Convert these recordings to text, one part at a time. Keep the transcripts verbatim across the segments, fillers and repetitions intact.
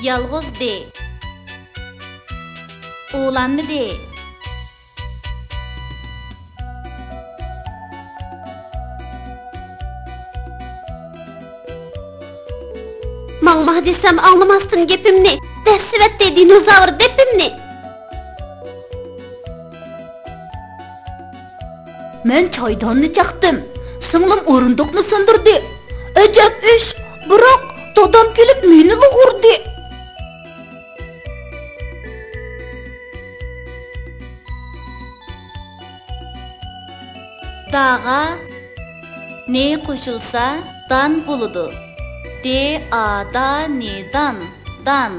يالغۇز دى. ئۇلانمىدى. ماڭما دېسەم ئاڭلىماستىن گېپىمنى، دەسسىۋەتتى دىنوزاۋر دېپىمنى. مەن چايداننى چاقتىم، سىڭلىم ئورۇندۇقنى سىندۇردى. ئەجەب ئىش، بىراق دادام كېلىپ مېنىلا ئۇردى. داغا نى قوشۇلسا، دان بولىدۇ. دې ئا دا نى دان، دان.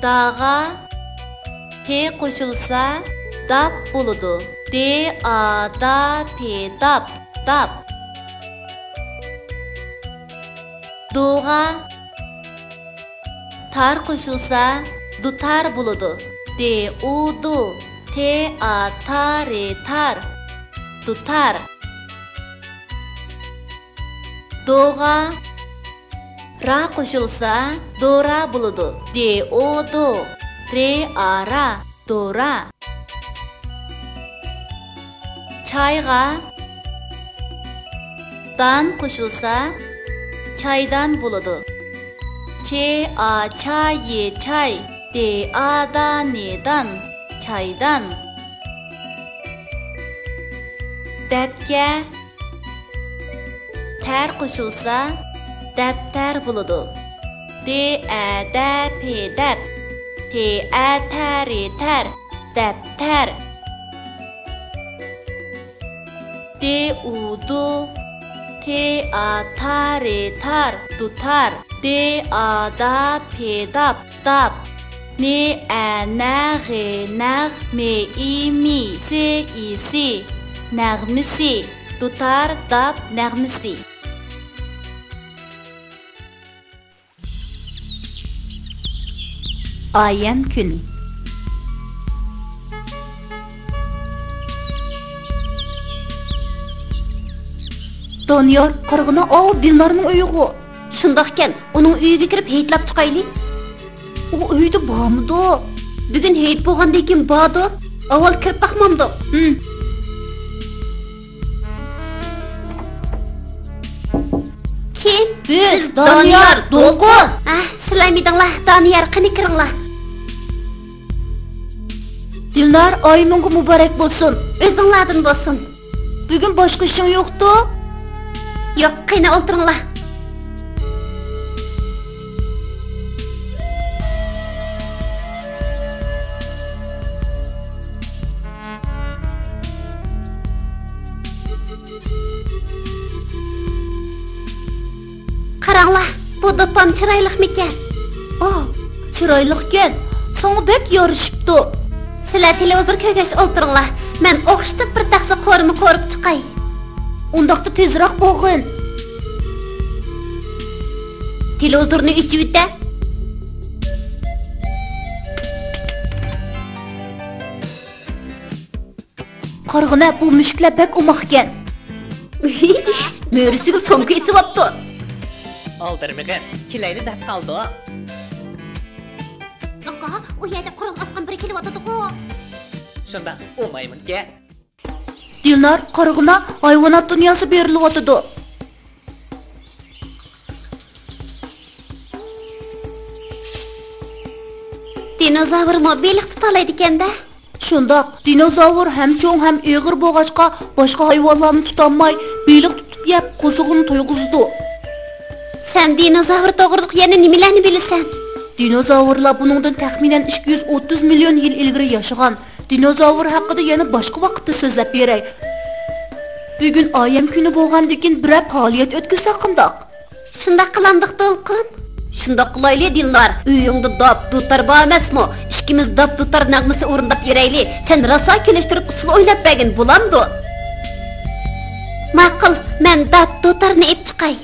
داغا پې قوشۇلسا، داپ بولىدۇ. دې ئا دا پې داپ، داپ. دوغا تار قوشۇلسا، دۇتار بولىدۇ. دې ئۇ دۇ، تې ئا تا رې تار، دۇتار. دوغا را قوشۇلسا، دورا بولىدۇ. دې ئۇ دۇ، رې ئا را، دورا. چايغا دان قوشۇلسا، چايدان بولىدۇ. چې ئا چا يې چاي، دې ئا دا نې دان، چايدان. دەپكە تەر قوشۇلسا، دەپتەر بولىدۇ. دې ئە دە پې دەپ، تې ئە تە رې تەر، دەپتەر. دې ئۇ دۇ، تې ئا تا رې تار، دۇتار. دې ئا دا پې داپ، داپ. نې ئە نە غې نەغ، مې ئى مى، سې ئى سى، نەغمىسى. دۇتار داپ نەغمىسى. ئايەم كۈنى. دانىيار، قارىغىنا، ئاۋۇ دىلنارنىڭ ئۆيىغۇ. شۇنداقكەن، ئۇنىڭ ئۆيىگە كىرىپ ھېيتلاپ چىقايلى. ئۇ ئۆيدە بارمىدۇ؟ بۈگۈن ھېيت بولغاندىن كېيىن باردۇ. ئاۋۋال كىرىپ باقمامدۇق؟ ھىم. كىم؟ بىز، دانىيار، دولقۇن. ئەھ، سىلەرمىدىڭلار؟ دانىيار، قېنى كىرىڭلار. دىلنار، ئايىمىڭغا مۇبارەك بولسۇن. ئۆزۈڭلاردىن بولسۇن. بۈگۈن باشقا ئىشىڭ يوقتۇ؟ يوق، قېنى ئولتۇرۇڭلار. قاراڭلار، بۇ دوپپام چىرايلىقمىكەن؟ ئاھ، چىرايلىقكەن، ساڭا بەك يارىشىپتۇ. سىلەر تېلېۋىزور كۆرگەچ ئولتۇرۇڭلار، مەن ئوخشىتىپ بىر تەخسە قورۇما قورۇپ چىقاي. ئۇنداقتا تېزراق بولغىن. تېلېۋىزورنى ئۆچۈرۈۋېتە. قارىغىنە، بۇ مۈشۈكلەر بەك ئوماقكەن. مۈرىسىگە سومكا ئېسىۋاپتۇ. ئالدىرىمىغىن، كېلەيلى دەپ قالدۇ. ئاكا، ئۇ يەردە قورال ئاسقان بىرى كېلىۋاتىدىغۇ. شۇنداق، ئۇ مايمۇنكەن. دىلنار، قارىغىنا، ھايۋانات دۇنياسى بېرىلىۋاتىدۇ. دىنوزاۋرمۇ بېلىق تۇتالايدىكەن-دە. شۇنداق، دىنوزاۋر ھەم چوڭ، ھەم ئېغىر بولغاچقا، باشقا ھايۋانلارمۇ تۇتالماي، بېلىق تۇتۇپ يەپ، قورسىقىنى تويغۇزىدۇ. سەن دىنوزاۋر توغرىلىق يەنە نېمىلەرنى بىلىسەن؟ دىنوزاۋرلار بۇنىڭدىن تەخمىنەن ئىككى يۈز ئوتتۇز مىليون يىل ئىلگىرى ياشىغان. دىنوزاۋر ھەققىدە يەنە باشقا ۋاقىتتا سۆزلەپ بېرەي. بۈگۈن ئايەم كۈنى بولغاندىكىن، بىرەر پائالىيەت ئۆتكۈزسەك قانداق؟ شۇنداق قىلامدۇق، دولقۇن؟ شۇنداق قىلايلى، دىلنار. ئۆيۈڭدە داپ، دۇتار بار ئەمەسمۇ؟ ئىككىمىز داپ، دۇتار نەغمىسى ئورۇنداپ بېرەيلى. سەن راسا كېلىشتۈرۈپ ئۇسسۇل ئويناپ بەرگىن، بولامدۇ؟ ماقۇل، مەن داپ، دۇتارنى ئېلىپ چىقاي.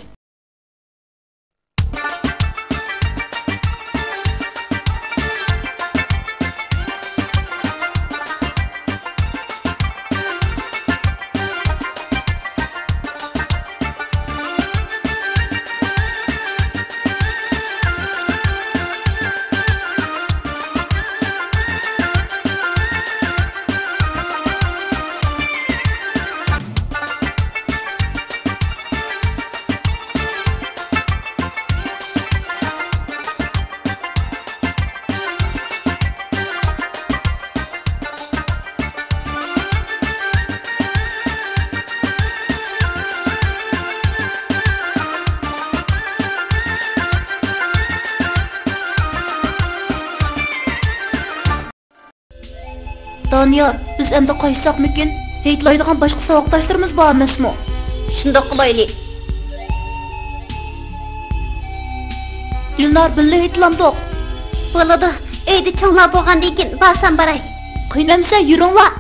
دانىيار، بىز ئەمدى قايتساقمىكىن؟ ھېيتلايدىغان باشقا ساۋاقداشلىرىمىز بار ئەمەسمۇ؟ شۇنداق قىلايلى. گۈلنار، بىللە ھېيتلامدۇق. بولىدۇ، ئۆيدە چوڭلار بولغاندىن كېيىن بارسام باراي. قىينالمىسا يۈرۈڭلار.